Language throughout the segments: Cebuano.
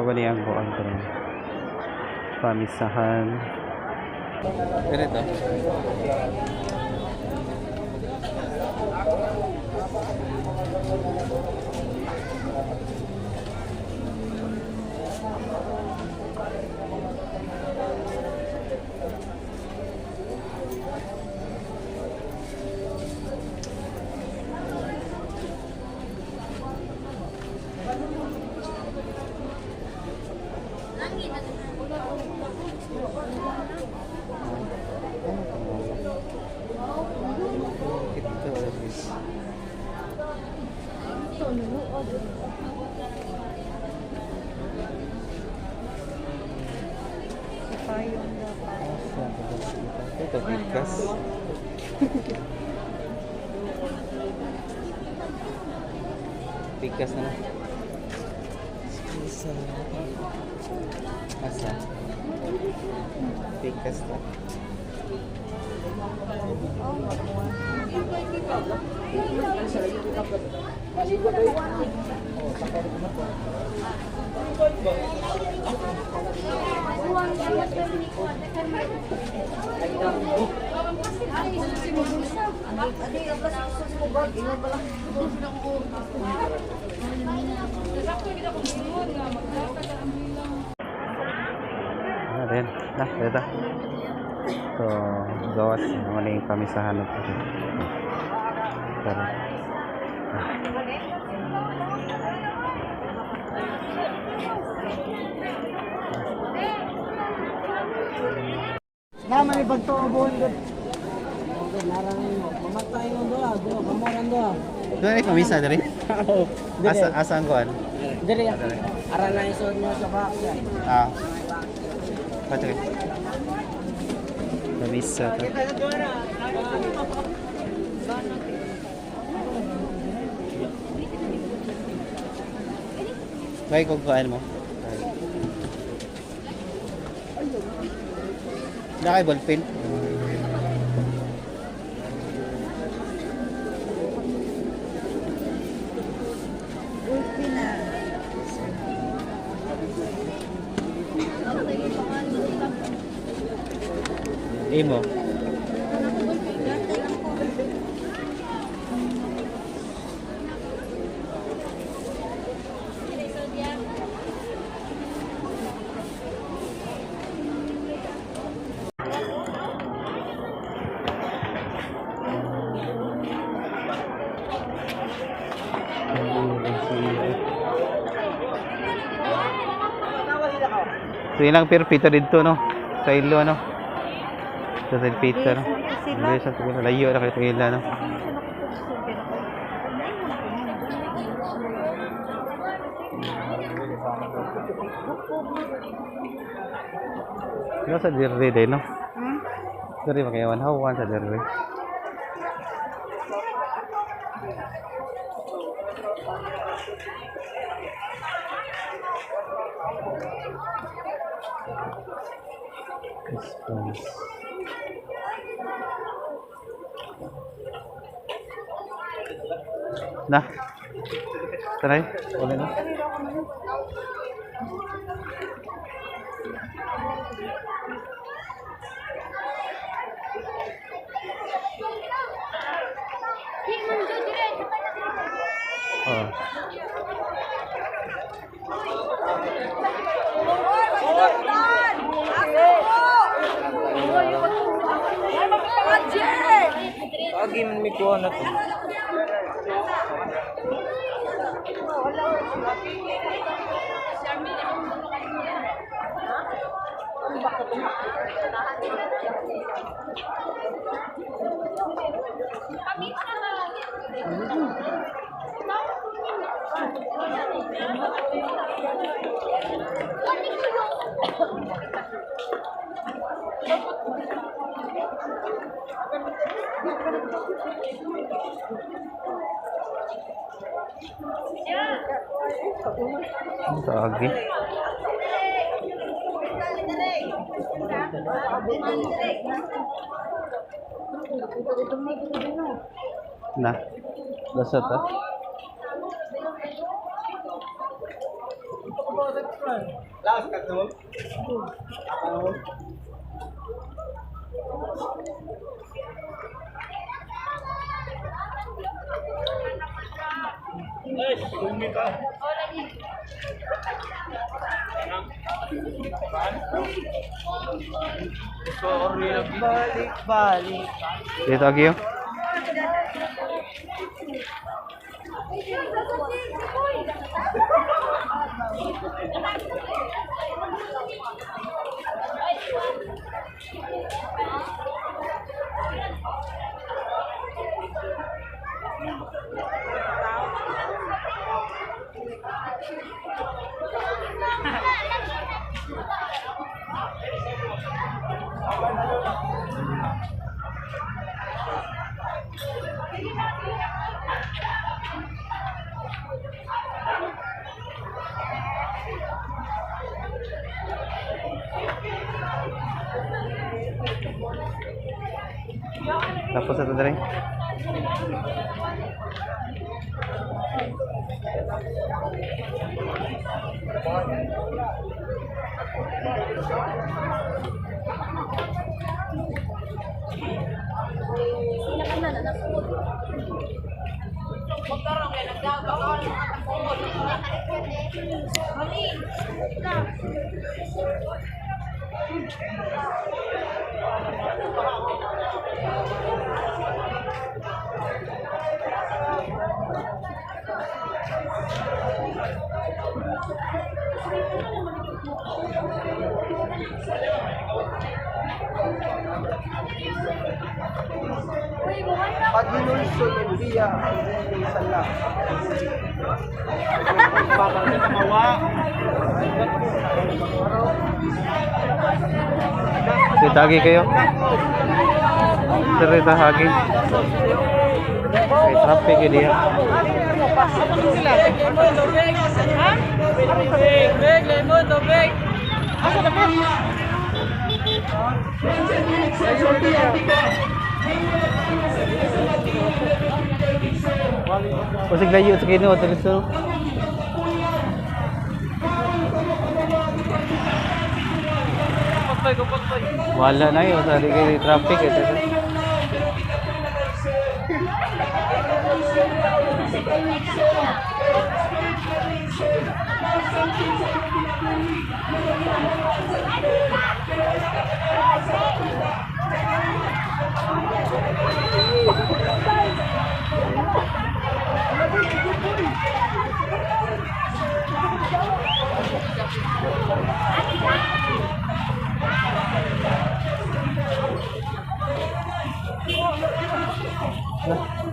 Mabali ang kuan ko rin. Pamisahan. Ganito. Ito, this. Ito, bigas. Bigas na lang. Squeeze. Asa? Bigas na. Ah, rin. Na, dito. So, gawas. Naman yung pamisahan na ito. Tara. Ah. Naman ipagtuobon. Mamatay mo doa, doa, kamuran doa. Doon ay pamisa diri. Asa asa ang kuan? Dili. Ara na isod mo sa box. Ah. Patrick. Pamisa to. Bay kung kuan mo. Na kay ballpen. Imo. So ilang perpito dito, no? Sa ilo, no? Sa San Peter, no? Sila. Sa Peter, layo na kayo sa ila, no? Pero sa Dirre din, no? Hmm? Dirre makayawan hawan sa Dirre. Response. Na. Try. Wala na. Oh. Agi man mi kuha na to. Ito, agi. Na. Lasot, ah. Laos ka to? Balik, balik. Dito agyo. Tapos ito dere. Pag hinulsol ng biya, ang buong sala. Dito agi kayo. Dere ta agi. Kay traffic eh diha. Pasig layo sa Ginoo diri sa. Wala na yun, sa kay traffic eh.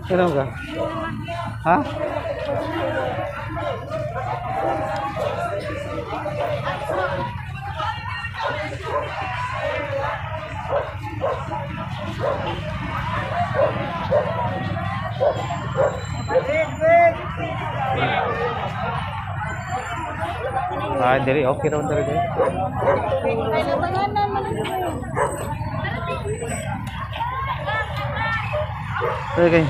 Ano ka? Ha? Ah, diri okay raw diri diri. Okay.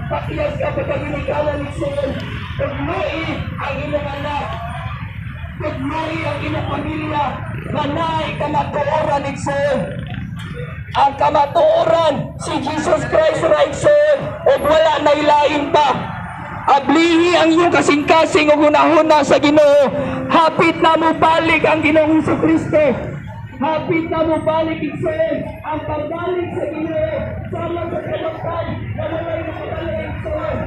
Pakyas ka pagkaginikalan ni Sol. Pagluhi ang imong anak. Pagluhi ang imong pamilya. Manay kamatuoran ni Sol. Ang kamatuoran si Jesus Christ right Sol. Ug wala nailain pa. Ablihi ang iyong kasing-kasing ug hunahuna sa Ginoo. Hapit na mo balik ang Ginoong Hesus Kristo. Hapit na mo balik Igsoon. Ang pagbalik sa Ginoo sama sa kamatay na walay nakabalik Igsoon.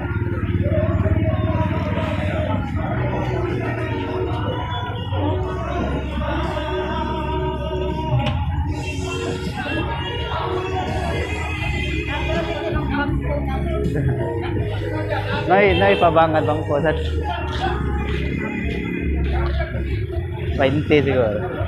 Nay pabangan bangko sa 20 siguro.